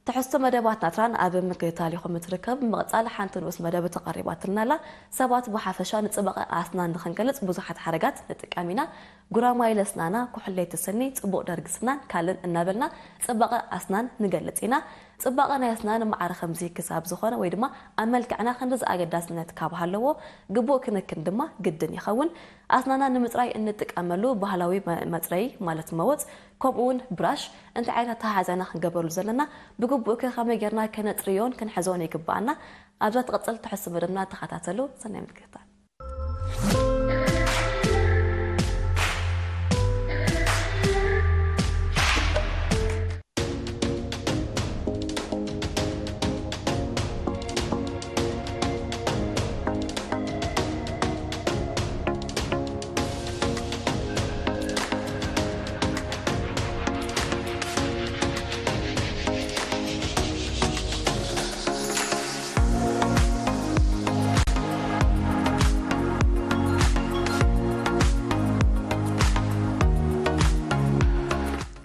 ትሕዝቶ መደባት ናትራን ኣብ ምክትታል ኢኹም እትርከቡ። ብምቕጻል ሓንቲ ንኡስ መደብ ተቐሪባትልና ኣላ። ሰባት ብሓፈሻ ንጽባቐ ኣስናን ንኽንገልጽ ብዙሓት ሓረጋት ንጥቀም ኢና። ጉራማይለ ስናና፣ ኩሕለይቲ ስኒ፣ ጽቡቕ ደርጊ ስናን ካልእን እናበልና ጽባቐ ኣስናን ንገልጽ ኢና። ጽባቐ ናይ ኣስናን ማዕረ ከምዚ ክሳብ ዝኾነ ወይ ድማ ኣብ መልክዕና ክንድዚ ኣገዳስነት ካብ ሃለዎ ግቡእ ክንክን ድማ ግድን ይኸውን። ኣስናና ንምጽራይ እንጥቀመሉ ባህላዊ መ-፣ መጽረዪ ማለት መወጽ ከምኡ እውን ብራሽ እንታይ ዓይነት ኣተሓሕዛና ክንገብረሉ ዘለና ብግቡእ ከ ከመይ ጌርና ከነጽርዮን ክንሕዞን ይግባኣና። ኣብዛ ትቕጽል ትሕዝቶ መደብና ተኸታተሉ። ሰናይ ምክትታል።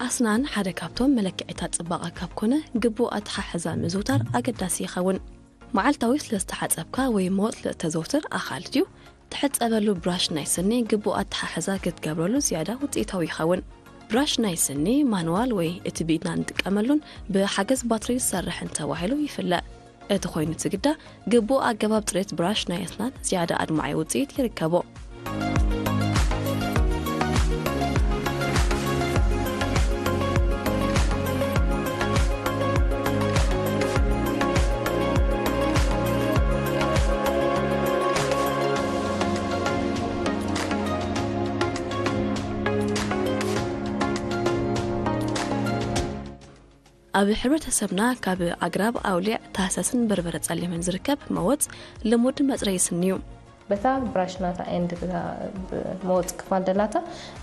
ኣስናን ሓደ ካብቶም መለክዒታት ጽባቐ ካብ ኮነ፣ ግቡእ ኣተሓሕዛ ምዝውታር ኣገዳሲ ይኸውን። መዓልታዊ ስለ ዝተሓጸብካ ወይ መወጽ ስለ እተዘውትር ኣኻል ድዩ? ትሕጸበሉ ብራሽ ናይ ስኒ ግቡእ ኣተሓሕዛ ክትገብረሉ ዝያዳ ውጽኢታዊ ይኸውን። ብራሽ ናይ ስኒ ማንዋል ወይ እቲ ብኢድና እንጥቀመሉን ብሓገዝ ባትሪ ዝሰርሕን ተባሂሉ ይፍለጥ። እቲ ኮይኑ ትግዳ ግቡእ ኣገባብ ጽሬት ብራሽ ናይ ኣስናን ዝያዳ ኣድማዒ ውጽኢት ይርከቦ። ኣብ ሕብረተሰብና ካብ ኣግራብ ኣውሊዕ፣ ታህሳስን በርበረ ጸሊምን ዝርከብ መወጽ ልሙድ መጽረዪ ስኒ እዩ። በታ ብራሽ ናታ ኤንድ እታ ብ-፣ መወጽ ክፋል ደላታ፣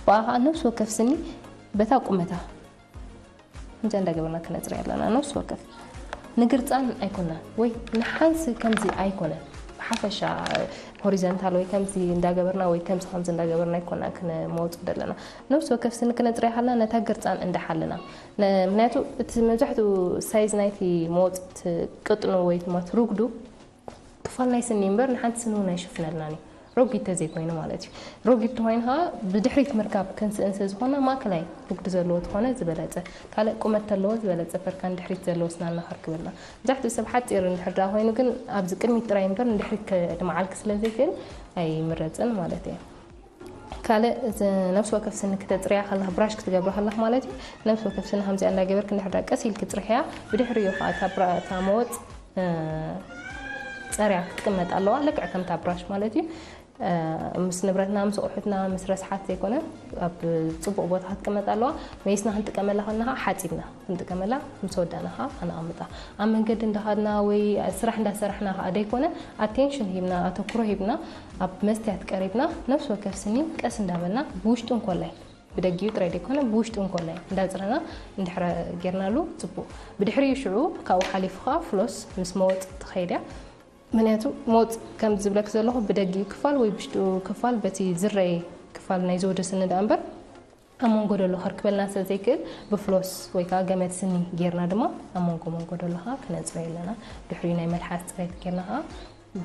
ብኣ ኸዓ ነፍሲ ወከፍ ስኒ በታ ቁመታ እንተ እንዳገበርና ክነጽርያ ኣለና። ነፍሲ ወከፍ ንግርጻን ኣይኮና ወይ ንሓንስ ከምዚ ኣይኮነ። ብሓፈሻ ሆሪዘንታል ወይ ከምዚ እንዳገበርና ወይ ከምዚ ከምዚ እንዳገበርና ኣይኮና ክነመወጽ ደለና። ነፍሲ ወከፍ ስኒ ክነጽርያ ሃልና ነታ ግርጻን እንዳሓልና። ነ-፣ ምክንያቱ እቲ መብዛሕትኡ ሳይዝ ናይቲ መወጽ ቅጥኑ ወይ ድማ ትርጉዱ ክፋል ናይ ስኒ እምበር ንሓንቲ ስኒ እውን ኣይሽፍነልናን እዩ። ረጒድ ተዘይኮይኑ ማለት እዩ። ረጒድ ተኾይኑ ኸዓ ብድሕሪት ምርካብ ክንስእን ስለ ዝኾንና ማእከላይ ርጉዲ ዘለዎ ተኾነ ዝበለጸ። ካልእ ቁመት ተለዎ ዝበለጸ ፐርካ ንድሕሪት ዘለዎ ስናና ከርክበልና። መብዛሕትኡ ሰብ ሓጺር እንድሕር ደኣ ኮይኑ ግን ኣብዚ ቅድሚት ጥራይ እምበር ንድሕሪት ከድመዓልክ ስለ ዘይክእል ኣይምረጽን ማለት እዩ። ካልእ እዚ ነፍሲ ወከፍ ስኒ ክተጽርያ ከለኻ ብራሽ ክትገብሮ ከለኻ ማለት እዩ። ነፍሲ ወከፍ ስኒ ከምዚኣ እንዳገበርክ እንድሕር ደኣ ቀስ ኢልክ ጽርሕያ ብድሕሪኡ ኸዓ እታ ብራ-፣ እታ መወጽ እ፣ ጸርያ ክትቅመጥ ኣለዋ፣ ልክዕ ከምታ ብራሽ ማለት እዩ። እ፣ ምስ ንብረትና፣ ምስ ኣቑሑትና፣ ምስ ረስሓት ዘይኮነ፣ ኣብ ጽቡቕ ቦታ ክትቅመጥ ኣለዋ። መይስና ክንጥቀመላ ከለና ኸዓ ሓጺብና ክንጥቀመላ፣ ምስ ወዳእና ኸዓ ከነቐምጣ። ኣብ መንገዲ እንዳኸድና ወይ ስራሕ እንዳሰራሕና ኸዓ ደይኮነ፣ ኣቴንሽን ሂብና፣ ኣተኩሮ ሂብና፣ ኣብ መስትያት ቀሪብና፣ ነፍሲ ወከፍ ስኒ ቀስ እንዳበልና፣ ብውሽጡ እንኮላይ፣ ብደጊኡ ጥራይ ደይኮነ፣ ብውሽጡ እንኮላይ እንዳጽረና እንድሕረ ጌርናሉ ጽቡቕ። ብድሕሪኡ ሽዑ ካብኡ ሓሊፉ ኸዓ ፍሎስ ምስ መወጽ ትኸይድ እያ። ምኽንያቱ መወጽ ከም ዝብለክ ዘለኹ ብደጊኡ ክፋል ወይ ብውሽጡ ክፋል በቲ ዝረይ ክፋል ናይ ዘውዲ ስኒ ደኣ እምበር ኣብ መንጎ ደሎ ከርክበልና ስለ ዘይክእል ብፍሎስ ወይ ከዓ ገመድ ስኒ ጌርና ድማ ኣብ መንጎ መንጎ ደሎ ኸዓ ክነጽርዮ ኣለና። ድሕሪኡ ናይ መልሓስ ጽሬት ጌርና ኸዓ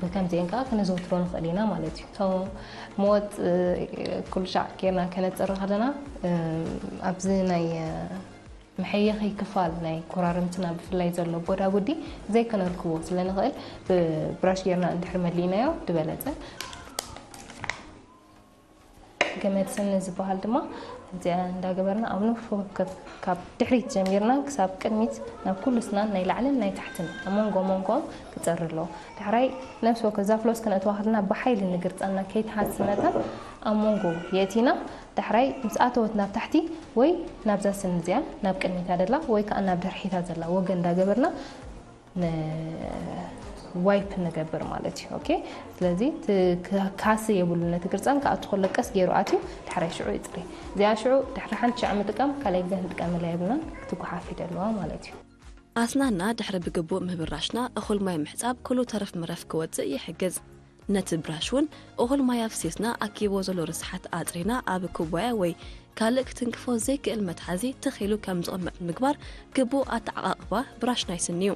ብከምዚአን ከዓ ክነዘውትሮ ንኽእል ኢና ማለት እዩ። So መወጽ ኩሉ ሻዕ ጌርና ከነጽሪ ከለና ኣብዚ ናይ መሐየኺ ክፋል ናይ ኮራርምትና ብፍላይ ዘሎ ጎዳጉዲ ዘይከነርክቦ ስለ ንኽእል ብብራሽ ጌርና እንድሕር መሊእናዮ ዝበለጸ። ገመድ ስኒ ዝበሃል ድማ እዚኣ እንዳገበርና ኣብ ነፍሲ ወከፍ ካብ ድሕሪት ጀሚርና ክሳብ ቅድሚት ናብ ኩሉ ስናን ናይ ላዕልን ናይ ታሕትን ኣብ መንጎ መንጎኦም ክጸሪ ኣለዎ። ዳሕራይ ነፍሲ ወከፍ እዛ ፍሎስ ክነእትዋ ከለና ብሓይሊ ንግርጻና ከይትሃሲ መጠን ኣብ መንጎ የእቲና ዳሕራይ ምስ ኣተወት ናብ ታሕቲ ወይ ናብዛ ስኒ እዚኣ ናብ ቅድሚታ ደላ ወይ ከኣ ናብ ድሕሪታ ዘላ ወገን እንዳገበርና ን-፣ ዋይፕ ንገብር ማለት እዩ። ኦኬ፣ ስለዚ እቲ ክ-፣ ክሃሲ የብሉን። ነቲ ግርጻን ክኣቱ ከሎ ቀስ ገይሩ ኣትዩ፣ ድሕራይ ሽዑ ይጽሪ። እዚኣ ሽዑ ድሕሪ ሓንቲ ሻዕ ምጥቃም ካልኣይ ግዜ ክንጥቀመላ የብልናን፣ ክትጓሓፍ እዩ ደለዋ ማለት እዩ። ኣስናና ድሕሪ ብግቡእ ምህብራሽና፣ እኹል ማይ ምሕጻብ ኩሉ ተረፍ መረፍ ክወጽእ ይሕግዝ። ነቲ ብራሽ እውን እኹል ማይ ኣፍሲስና፣ ኣኪብዎ ዘሎ ርስሓት ኣጽሪና፣ ኣብ ኩባያ ወይ ካልእ ክትንክፎ ዘይክእል መትሓዚ ትኽ ኢሉ ከም ዝቕመጥ ምግባር ግቡእ ኣተዓቓቕባ ብራሽ ናይ ስኒ እዩ።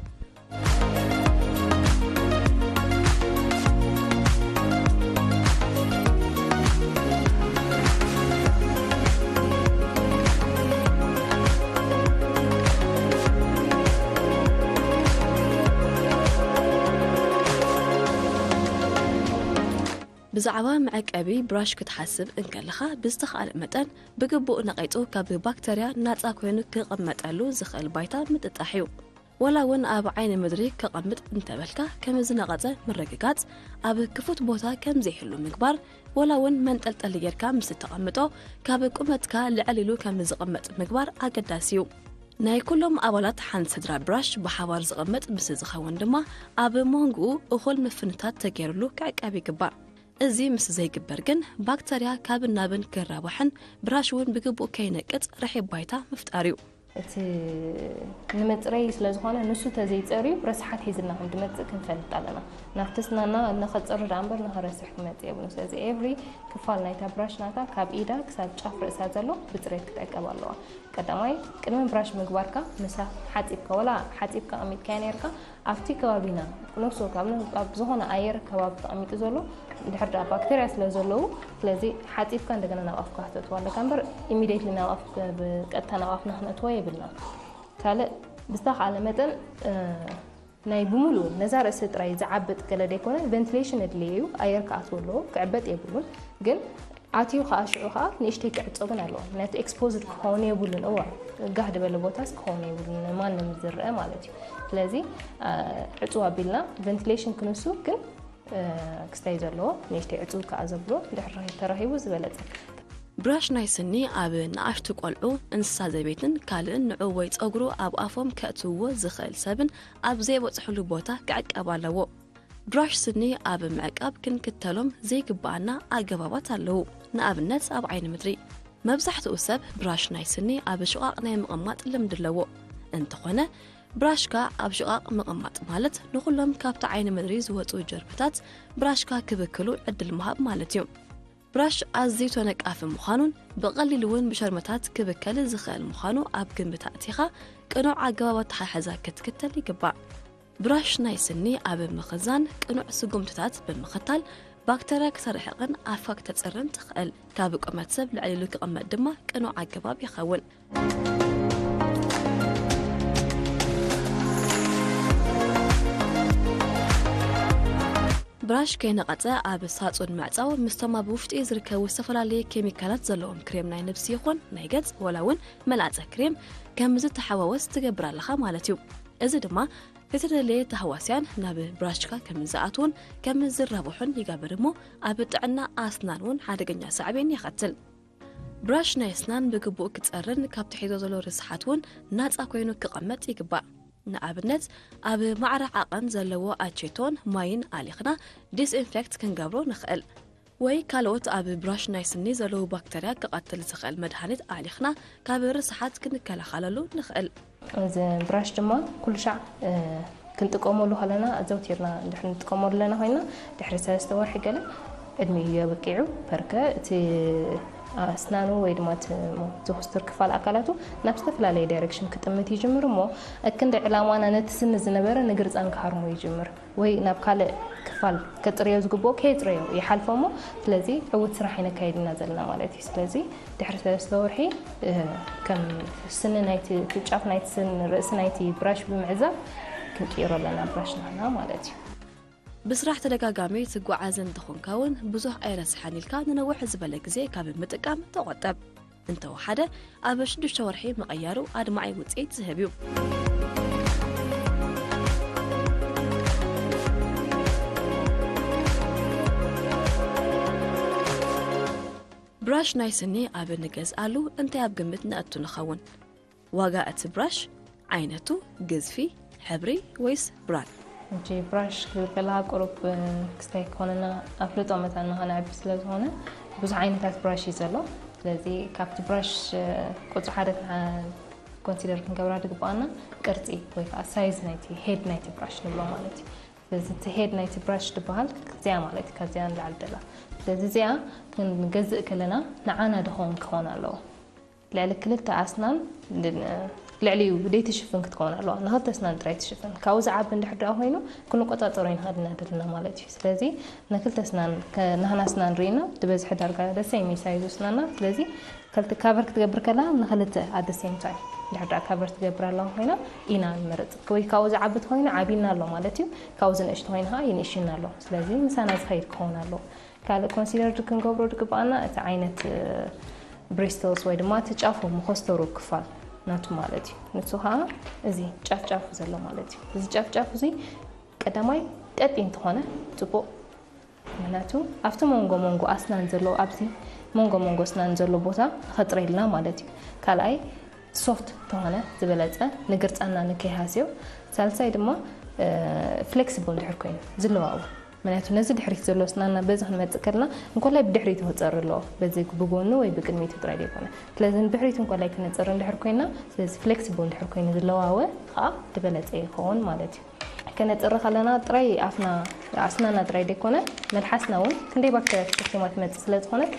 ብዛዕባ መዐቀቢ ብራሽ ክትሓስብ እንከለኻ፣ ብዝተኻእለ መጠን ብግቡእ ነቒጹ ካብ ባክተርያ ናጻ ኮይኑ ክቕመጠሉ ዝኽእል ባይታ ምጥጣሕ እዩ። ወላ እውን ኣብ ዓይኒ ምድሪ ከቐምጥ እንተበልካ፣ ከም ዝነቐጸ ምርግጋጽ፣ ኣብ ክፉት ቦታ ከም ዘይህሉ ምግባር፣ ወላ እውን መንጠልጠሊ ጌርካ ምስ እተቐምጦ፣ ካብ ቁመትካ ልዕል ኢሉ ከም ዝቕመጥ ምግባር ኣገዳሲ እዩ። ናይ ኩሎም ኣባላት ሓንቲ ስድራ ብራሽ ብሓባር ዝቕመጥ ምስ ዝኸውን ድማ፣ ኣብ መንጎኡ እኹል ምፍንታት ተገይሩሉ ክዕቀብ ይግባእ። እዚ ምስ ዘይግበር ግን፣ ባክተርያ ካብን ናብን ክራባሕን ብራሽ እውን ብግቡእ ከይነቅጽ ርሒብ ባይታ ምፍጣር እዩ። እቲ ንመጽረዪ ስለ ዝኾነ፣ ንሱ ተዘይጸርዩ ረስሓት ሒዝና ከም ዝመጽእ ክንፈልጥ ኣለና። ናብቲ ስናና ንኸጽሪ ደኣ እምበር ንኸረስሕ ክመጽእ የብሉን። ስለዚ ኤቭሪ ክፋል ናይታ ብራሽ ናታ ካብ ኢዳ ክሳብ ጫፍ ርእሳ ዘሎ ብጽሬት ክትዕቀብ ኣለዋ። ቀዳማይ፣ ቅድሚ ብራሽ ምግባርካ ምሳ ሓጺብካ፣ ወላ ሓጺብካ ኣሚጥካያ ነይርካ፣ ኣብቲ ከባቢና ነፍሲ ወከፍ ኣብ ነ-፣ ኣብ ዝኾነ ኣየር ከባቢ ተቐሚጡ ዘሎ፣ እንድሕር ደኣ ባክተርያ ስለ ዘለዉ፣ ስለዚ ሓጺብካ እንደገና ናብ ኣፍካ ከተእትዋ ኣለካ እምበር፣ ኢሚድየትሊ ናብ ኣፍ፣ ብቀጥታ ናብ ኣፍና ክነእትዎ የብልና። ካልእ ብዝተኻእለ መጠን፣ እ፣ ናይ ብምሉኡ ነዛ ርእሲ ጥራይ ዝዓብጥ ገለ ዘይኮነ፣ ቨንቲሌሽን የድልዮ እዩ፣ ኣየር ክኣትዎ ኣለዎ፣ ክዕበጥ የብሉን። ግን ኣትዩ ከኣ ሽዑ ከኣ ንእሽተይ ክዕጾ ግን ኣለዎ። ምክንያቱ ኤክስፖዝድ ክኸውን የብሉን። እዋ፣ ጋህ ዝበለ ቦታስ ክኸውን የብሉን፣ ንማንም ዝረአ ማለት እዩ። ስለዚ፣ እ፣ ዕጹው ኣቢልና ቨንቲሌሽን ክንሱ ግን፣ እ፣ ክስታይ ዘለዎ ንእሽተይ ዕጹው ከኣ ዘብሎ እንድሕር ተረኺቡ ዝበለጸ። ብራሽ ናይ ስኒ ኣብ ንኣሽቱ ቆልዑ፣ እንስሳ ዘቤትን ካልእን ንዑ ወይ ጸጉሩ ኣብ ኣፎም ከእትውዎ ዝኽእል ሰብን ኣብ ዘይበጽሕሉ ቦታ ክዕቀብ ኣለዎ። ብራሽ ስኒ ኣብ ምዕቃብ ክንክተሎም ዘይግብኣና ኣገባባት ኣለዉ። ንኣብነት ኣብ ዓይኒ ምድሪ። መብዛሕትኡ ሰብ ብራሽ ናይ ስኒ ኣብ ሽቓቕ ናይ ምቕማጥ ልምዲ ኣለዎ። እንተኾነ፣ ብራሽካ ኣብ ሽቓቕ ምቕማጥ ማለት ንኹሎም ካብቲ ዓይኒ ምድሪ ዝወጹ ጀርምታት ብራሽካ ክብክሉ ዕድል ምሃብ ማለት እዩ። ብራሽ ኣዝዩ ተነቃፊ ምዃኑን ብቐሊሉ እውን ብሸርምታት ክብከል ዝኽእል ምዃኑ ኣብ ግምት ኣእቲኻ ቅኑዕ ኣገባብ ኣተሓሕዛ ክትክተል ይግባእ። ብራሽ ናይ ስኒ ኣብ ምኽዛን ቅኑዕ ስጉምትታት ብምኽታል ባክተርያ ክተርሕቕን ኣፍካ ክተጽርን ትኽእል። ካብ ቁመት ሰብ ልዕል ኢሉ ክቕመጥ ድማ ቅኑዕ ኣገባብ ይኸውን። ብራሽ ከይነቐጸ ኣብ ሳጹን ምዕጻው፣ ምስቶም ኣብ ውሽጢ ዝርከቡ ዝተፈላለዩ ኬሚካላት ዘለዎም ክሬም ናይ ነብሲ ይኹን ናይ ገጽ፣ ወላ እውን መላጸ ክሬም ከም ዝተሓዋወስ ትገብር ኣለኻ ማለት እዩ። እዚ ድማ ዝተደለየ ተህዋስያን ናብ ብራሽካ ከም ዝኣትዉን ከም ዝራብሑን ይገብር እሞ፣ ኣብ ጥዕና ኣስናን እውን ሓደገኛ ሳዕቤን የኸትል። ብራሽ ናይ ኣስናን ብግቡእ ክጸርን ካብ ትሒዞ ዘሎ ርስሓት እውን ናጻ ኮይኑ ክቐመጥ ይግባእ። ንኣብነት፣ ኣብ ማዕረ ዓቐን ዘለዎ ኣቼቶን ማይን ኣሊኽና ዲስኢንፌክት ክንገብሮ ንኽእል። ወይ ካልኦት ኣብ ብራሽ ናይ ስኒ ዘለዉ ባክተርያ ክቐትል ዝኽእል መድሃኒት ኣሊኽና ካብ ርስሓት ክንከላኸለሉ ንኽእል። እዚ ብራሽ ድማ ኩሉ ሻዕ፣ እ፣ ክንጥቀመሉ ከለና፣ ኣዘውቲርና እንድሕር ንጥቀመሉ ኣለና ኮይና፣ ድሕሪ ሰለስተ ወርሒ ገለ ዕድሚኡ የብቂዑ። ፐርከ እቲ ኣስናኑ ወይ ድማ እቲ ዝኹስቱር ክፋል ኣካላቱ ናብ ዝተፈላለየ ዳይሬክሽን ክጥምት ይጅምር እሞ፣ እክንዲ ዕላማና ነቲ ስኒ ዝነበረ ንግርጻን ክሃርሞ ይጅምር። ወይ ናብ ካልእ ክፋል ከጽርዮ ዝግብኦ ከየጽረዮ ይሓልፎ እሞ፣ ስለዚ ዕዉት ስራሕ ኣይነካይድ ኢና ዘለና ማለት እዩ። ስለዚ ድሕሪ ሰለስተ ወርሒ፣ እ፣ ከም ስኒ ናይቲ፣ እቲ ጫፍ ናይቲ ስን-፣ ርእሲ ናይቲ ብራሽ ብምዕዛብ ክንቅይሮ ኣለና ብራሽ ናህና ማለት እዩ። ብስራሕ ተደጋጋሚ ትጓዓዝ እንተኾንካ እውን፣ ብዙሕ ኣይረስሐን ኢልካ ንነውሕ ዝበለ ግዜ ካብ ምጥቃም ተቖጠብ። እንተወሓደ፣ ኣብ ሽዱሽተ ወርሒ ምቕያሩ ኣድማዒ ውጽኢት ዝህብ እዩ። ብራሽ ናይ ስኒ ኣብ ንገዝኣሉ እንታይ ኣብ ግምት ነእቱ ንኸውን? ዋጋ እቲ ብራሽ፣ ዓይነቱ፣ ግዝፊ፣ ሕብሪ ወይስ ብራንድ? ሕጂ ብራሽ ክብል ከለኻ ቁሩብ፣ እ፣ ክስታይ ክኾነና ኣፍልጦ መታን ንኸነዕቢ ስለ ዝኾነ፣ ብዙሕ ዓይነታት ብራሽ እዩ ዘሎ። ስለዚ ካብቲ ብራሽ፣ እ፣ ቁጽሪ ሓደ ንዓ-፣ ኮንሲደር ክንገብራ ዝግብኣና ቅርጺ ወይ ከዓ ሳይዝ ናይቲ ሄድ ናይቲ ብራሽ ንብሎ ማለት እዩ። ስለዚ እቲ ሄድ ናይቲ ብራሽ ዝበሃል እዚኣ ማለት እዩ፣ ካብዚኣ ንላዕሊ ዘላ። ስለዚ እዚኣ ክንገዝእ ከለና ንዓና ድኸውን ክኸውን ኣለዎ። ልዕሊ ክልተ ኣስናን ልዕሊኡ ደይ ትሽፍን ክትከውን ኣለዋ። ንክልተ ኣስናን ጥራይ ትሽፍን። ካብኡ ዝዓቢ እንድሕር ደኣ ኮይኑ ክንቆጻጸሮ ኢና ኢልና ደለና ማለት እዩ። ስለዚ ንክልተ ኣስናን ከ-፣ ናህና ኣስናን ርኢና፣ እቲ በዝሒ ዳርጋ ደሰ የሚሳይዝ ኣስናና። ስለዚ ከልቲ ካቨር ክትገብር ከላ ንክልተ ኣት ሴም ታይም ድሕር ደኣ ካቨር ትገብር ኣለዋ ኮይና ኢና ንመርጽ። ወይ ካብኡ ዝዓቢ ተኮይኑ ዓቢና ኣሎ ማለት እዩ። ካብኡ ዝንእሽቶ ኮይኑ ከዓ ይንእሽና ኣሎ። ስለዚ ምሳና ዝኸይድ ክኸውን ኣለዎ። ካልእ ኮንሲደር ክንገብሮ ዝግባኣና እቲ ዓይነት ብሪስትልስ ወይ ድማ እቲ ጫፉ መኾስተሩ ክፋል ናቱ ማለት እዩ። ንሱ ከዓ እዚ ጫፍ ጫፉ ዘሎ ማለት እዩ። እዚ ጫፍ ጫፉ እዚ ቀዳማይ ቀጢን እንተኾነ ጽቡቕ፣ ምክንያቱ ኣብቲ መንጎ መንጎ ኣስናን ዘሎ፣ ኣብዚ መንጎ መንጎ ኣስናን ዘሎ ቦታ ንኸጽረየልና ማለት እዩ። ካልኣይ ሶፍት ተኾነ ዝበለጸ ንግርጻና ንከይሃስዮ። ሳልሳይ ድማ ፍሌክሲብል እንድሕር ኮይኑ ዝለዋወጥ፣ ምክንያቱ ነዚ ድሕሪት ዘሎ ኣስናና በዚ ክንመጽእ ከለና እንኮላይ ብድሕሪቱ ክጸሪ ኣለዎ፣ በዚ ብጎኑ ወይ ብቅድሚቱ ጥራይ ዘይኮነ። ስለዚ ንድሕሪቱ እንኮላይ ክነጽሪ እንድሕር ኮይና፣ ስለዚ ፍሌክሲብል እንድሕር ኮይኑ ዝለዋወ ከዓ ዝበለጸ ይኸውን ማለት እዩ። ከነጽሪ ከለና ጥራይ ኣፍና፣ ኣስናና ጥራይ ዘይኮነ መልሓስና እውን ክንደይ ባክተርያ ተሰኪማ ትመጽእ ስለ ዝኾነት፣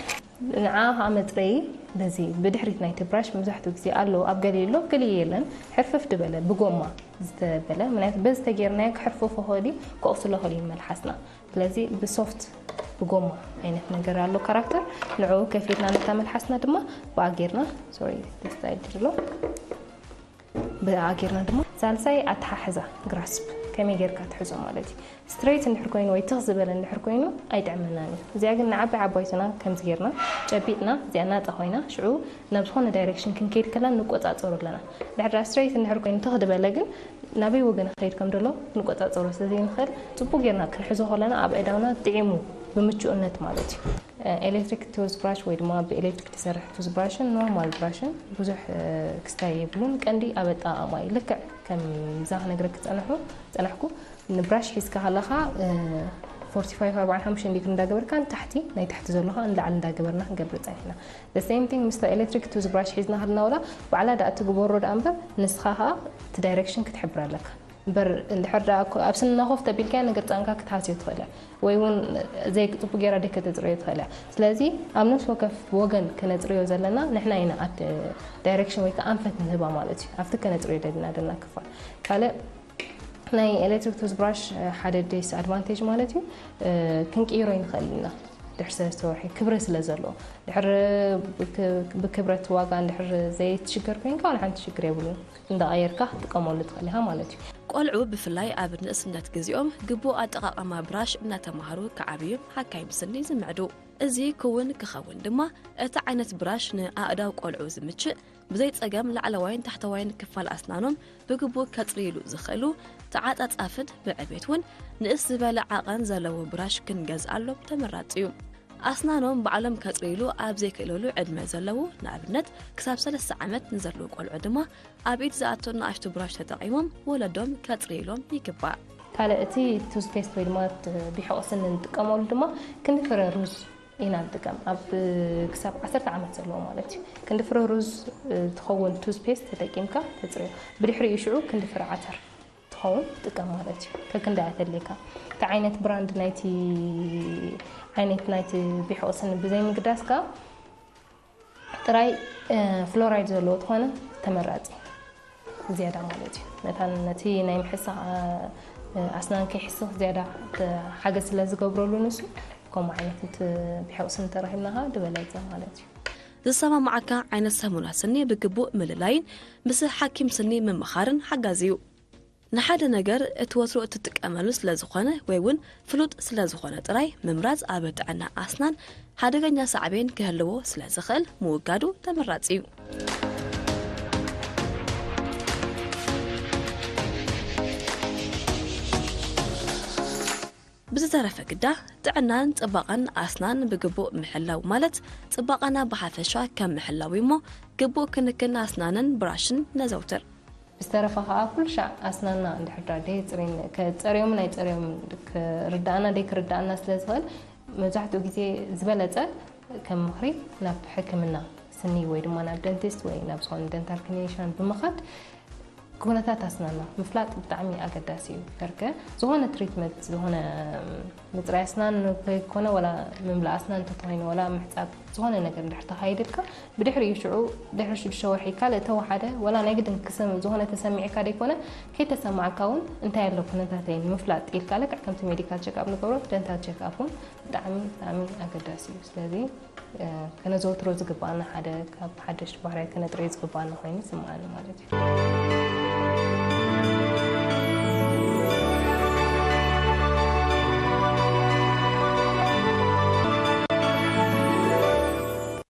ንዓ ከዓ መጽረዪ በዚ ብድሕሪት ናይቲ ብራሽ መብዛሕትኡ ግዜ ኣለዎ፣ ኣብ ገሊኡ ኣሎ፣ ኣብ ገሊኡ የለን። ሕርፍፍ ዝበለ ብጎማ ዝተበለ፣ ምክንያቱ በዚ ተጌርናዮ ክሕርፍፍ ይኽእል እዩ፣ ከቑስሎ ይኽእል እዩ መልሓስና። ስለዚ ብሶፍት ብጎማ ዓይነት ነገር ኣሎ ካራክተር፣ ንዕኡ ከፊትና ነታ መልሓስና ድማ ብኣ ጌርና፣ ሶሪ፣ ደስታ ይድሎ። ብኣ ጌርና ድማ ሳልሳይ ኣተሓሕዛ፣ ግራስፕ ከመይ ጌርካ ትሕዞ ማለት እዩ። ስትሬት እንድሕር ኮይኑ ወይ ትኽ ዝበለ እንድሕር ኮይኑ ኣይጥዕመናን እዩ። እዚኣ ግን ንዓባይ ዓባይትና ከምዚ ጌርና ጨቢጥና፣ እዚኣ ናጣ ኮይና፣ ሽዑ ናብ ዝኾነ ዳይሬክሽን ክንከይድ ከላ ንቆጻጸሩ ኣለና። ድሕር ስትሬት እንድሕር ኮይኑ ትኽ ዝበለ ግን ናበይ ወገን ክኸይድ ከም ደሎ ክንቆጻጸሮ ስለ ዘይንኽእል፣ ጽቡቅ ጌርና ክንሕዞ ከለና ኣብ ኣእዳውና ጥዒሙ ብምቹእነት ማለት እዩ። ኤሌክትሪክ ቱዝ ብራሽ ወይ ድማ ብኤሌክትሪክ ትሰርሕ ቱዝ ብራሽን ኖርማል ብራሽን ብዙሕ፣ እ፣ ክስታይ የብሉን። ቀንዲ ኣብ ኣጠቓቕማ እዩ። ልክዕ ከምዛ ክነግረክ ጸንሑ-፣ ጸናሕኩ፣ ንብራሽ ሒዝካ ከለኻ፣ እ፣ ፎርቲ ፋይቭ ኣርባዓን ሓሙሽተን ዲግሪ እንዳገበርካ ንታሕቲ፣ ናይ ታሕቲ ዘሎ ኸዓ ንላዕሊ እንዳገበርና ክንገብር ጸኒሕና። The same thing ምስታ ኤሌክትሪክ ቱዝ ብራሽ ሒዝና ከለና፣ ዋላ ባዕላ ደኣ ትግበሮ ደኣ እምበር፣ ንስኻ ኸዓ እቲ ዳይሬክሽን ክትሕብር ኣለካ። እምበር እንድሕር ደኣ እኮ ኣብ ስንና ኮፍ ተቢልካያ፣ ንገርጻንካ ክትሃስዮ ትኽእል እያ። ወይ እውን ዘይጽቡቅ ጌራ ደይ ከተጽርዮ ትኽእል እያ። ስለዚ ኣብ ነፍሲ ወከፍ ወገን ክነጽርዮ ዘለና ንሕና ኢና፣ ኣት ዳይሬክሽን ወይ ከዓ ኣንፈት ንህባ ማለት እዩ። ኣብቲ ከነጽርዮ ደሊና ዘለና ክፋል። ካልእ ናይ ኤሌክትሪክ ቱዝ ብራሽ ሓደ ዲስ ኣድቫንቴጅ ማለት እዩ፣ እ፣ ክንቅይሮ ይንኽእል ኢና። ድሕሪ ሰለስተ ወርሒ ክብረት ስለ ዘለዎ። ድሕሪ ብክ-፣ ብክብረት ዋጋ እንድሕር ዘይትሽገር ኮይንካ፣ ዋላ ሓንቲ ሽግር የብሉን። እንዳቐየርካ ክትጥቀመሉ ትኽእል ኢኻ ማለት እዩ። ቆልዑ ብፍላይ ኣብ ንእስነት ግዜኦም ግቡእ ኣጠቓቕማ ብራሽ እናተማሃሩ ክዓብዩ ሓካይም ስኒ ዝምዕዱ። እዚ ክውን ክኸውን ድማ እቲ ዓይነት ብራሽ ንኣእዳው ቆልዑ ዝምችእ፣ ብዘይ ጸገም ላዕለዋይን ታሕተዋይን ክፋል ኣስናኖም ብግቡእ ከጽርይሉ ዝኽእሉ፣ ተዓጻጻፍን ብዕቤት እውን ንእስ ዝበለ ዓቐን ዘለዎ ብራሽ ክንገዝኣሎም ተመራጺ እዩ። ኣስናኖም ባዕሎም ከጽርይሉ ኣብ ዘይክእለሉ ዕድመ ዘለዉ፣ ንኣብነት ክሳብ ሰለስተ ዓመት ንዘለዉ ቆልዑ ድማ ኣብ ኢድ ዝኣቱ ንኣሽቱ ብራሽ ተጠቒሞም ወለዶም ከጽርይሎም ይግባእ። ካልእ እቲ ቱዝፔስት ወይ ድማ ት-፣ ቢሕቑ ስኒ እንጥቀመሉ ድማ ክንዲ ፍረ ሩዝ ኢና ንጥቀም። ኣብ ክሳብ ዓሰርተ ዓመት ዘለዎ ማለት እዩ። ክንዲ ፍረ ሩዝ፣ እ፣ ትኸውን ቱዝፔስት ተጠቂምካ ተጽርዮ። ብድሕሪኡ ሽዑ ክንዲ ፍረ ዓተር ትኸውን ትጥቀም ማለት እዩ። ከክንዲ ኣተልካ። እቲ ዓይነት ብራንድ ናይቲ ዓይነት ናይቲ ቢሕቑ ስኒ ብዘይ ምግዳስካ ጥራይ፣ እ፣ ፍሎራይድ ዘለዎ ተኾነ ተመራጺ ዝያዳ ማለት እዩ። መታን ነቲ ናይ ምሕሳኽ፣ እ፣ ኣስናን ከይሕስኽ ዝያዳ ተ-፣ ሓገዝ ስለ ዝገብረሉ ንሱ፣ ከምኡ ዓይነት እቲ ቢሕቑ ስኒ ተረኺብና ኸዓ ዝበለጸ ማለት እዩ። ዝሰማማዓካ ዓይነት ሳሙና ስኒ ብግቡእ ምልላይን ምስ ሓኪም ስኒ ምምኻርን ሓጋዚ እዩ። ንሓደ ነገር እቲ ወትሩ እትጥቀመሉ ስለ ዝኾነ ወይ እውን ፍሉጥ ስለ ዝኾነ ጥራይ ምምራጽ ኣብ ጥዕና ኣስናን ሓደገኛ ሳዕቤን ክህልዎ ስለ ዝኽእል ምውጋዱ ተመራጺ እዩ። ብዝተረፈ ግዳ ጥዕናን ጽባቐን ኣስናን ብግቡእ ምሕላው ማለት ጽባቐና ብሓፈሻ ከም ምሕላው እዩ እሞ ግቡእ ክንክን ኣስናንን ብራሽን ነዘውትር። ብዝተረፈ ኸዓ ኩሉ ሻዕ ኣስናና እንድሕር ደኣ ደይ ጽሪን-፣ ከ-፣ ጸርዮም ናይ ጸርዮም ክርድኣና ደይ ክርድኣና ስለ ዝኽእል መብዛሕትኡ ግዜ ዝበለጸ ከም ምኽሪ ናብ ሕክምና ስኒ ወይ ድማ ናብ ደንቲስት ወይ ናብ ዝኾነ ደንታል ክሊኒሻን ብምኻድ ኩነታት ኣስናና ምፍላጥ ብጣዕሚ ኣገዳሲ እዩ። ከርከ ዝኾነ ትሪትመንት፣ ዝኾነ ምፅራይ ኣስናን ከይኮነ፣ ወላ ምምላእ ኣስናን እንተኾይኑ፣ ወላ ምሕፃብ ዝኾነ ነገር እንድሕር ተኻይድልካ፣ ብድሕሪኡ ሽዑ ድሕሪ ሽዱሽተ ወርሒ ካልእ ተወሓደ፣ ወላ ናይ ግድን ክሰም ዝኾነ ተሰሚዕካ ደይኮነ፣ ከይተሰማዕካ እውን እንታይ ኣሎ ኩነታተይ ንምፍላጥ ኢልካ፣ ልክዕ ከምቲ ሜዲካል ቸክኣፕ ንገብሮ፣ ደንታል ቸክኣፕ እውን ብጣዕሚ ብጣዕሚ ኣገዳሲ እዩ። ስለዚ ከነዘውትሮ ዝግባኣና፣ ሓደ ካብ ሓደሽቲ ባህርያት ከነጥርዮ ዝግባኣና ኮይኑ ይስምዓኒ ማለት እዩ።